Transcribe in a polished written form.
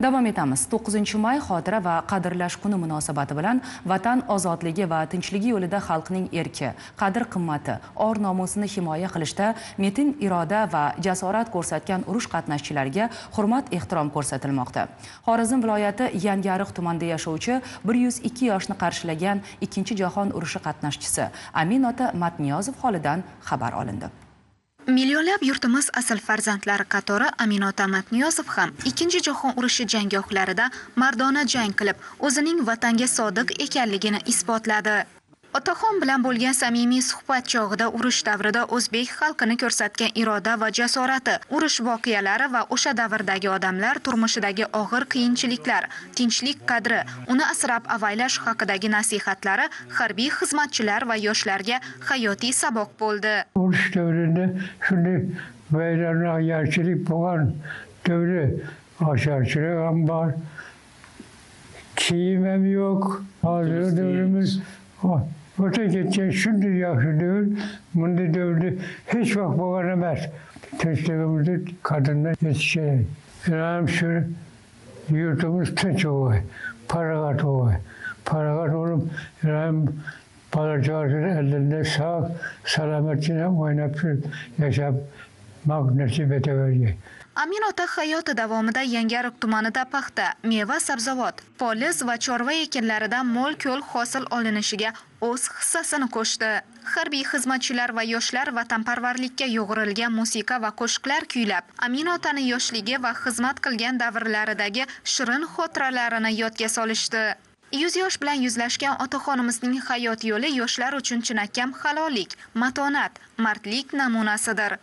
Davom etamiz. 9-may xotira va qadrlash kuni munosabati bilan vatan ozodligi va tinchligi yo'lida xalqning erki, qadr-qimmati, or-nomusini himoya qilishda metin iroda va jasorat ko'rsatgan urush qatnashchilariga hurmat-ehtirom ko'rsatilmoqda. Xorazm viloyati Yangiariq tumanida yashovchi 102 yoshni qarshilagan 2-jahon urushi qatnashchisi Amin ota Matniyozov holidan xabar olindi. Millionlab yurtimiz asl farzandlari qatori Amin ota Matniyozov ham 2-jahon urushi janggohlarida mardona jang qilib, o'zining vatanga sodiq ekanligini isbotladi. Otaxon bilan bo'lgan samimiy suhbat chog'ida urush davrida o'zbek xalqini ko'rsatgan iroda va jasorati, urush voqealari va o'sha davrdagi odamlar turmushidagi og'ir qiyinchiliklar, tinchlik qadri, uni asrab avaylash haqidagi nasihatlari harbiy xizmatchilar va yoshlarga hayotiy saboq bo'ldi. Urush davrida shunday vayronagarchilik bo'lgan davri, ocharchilik ham bor, kiyim ham yo'q. Hozirgi davrimiz o'ta ketgan shunday yaxshi davr, bunday davrda hech vaqt bo'lgan emas. Tinchligimizni qadrlab yetish kerak. Ilohim shu yurtimiz tinch bo'lay, parag'at bo'lay. Parag'at bo'lib, ilohim bola chaqasini ellarida sog', salomatgina o'ynab yashab nasib etavergay. Amin ota hayoti davomida Yangiariq tumanida paxta, meva, sabzavot, poliz va chorva ekinlaridan mo'l-ko'l hosil olinishiga o'z hissasini qo'shdi. Harbiy xizmatchilar va yoshlar vatanparvarlikka yo'g'rilgan musiqa va qo'shiqlar kuylab, Amin otani yoshligi va xizmat qilgan davrlaridagi shirin xotiralarini yodga solishdi. 100 yosh bilan yuzlashgan otaxonimizning hayot yo'li yoshlar uchun chinakam halollik, matonat, mardlik namunasidir.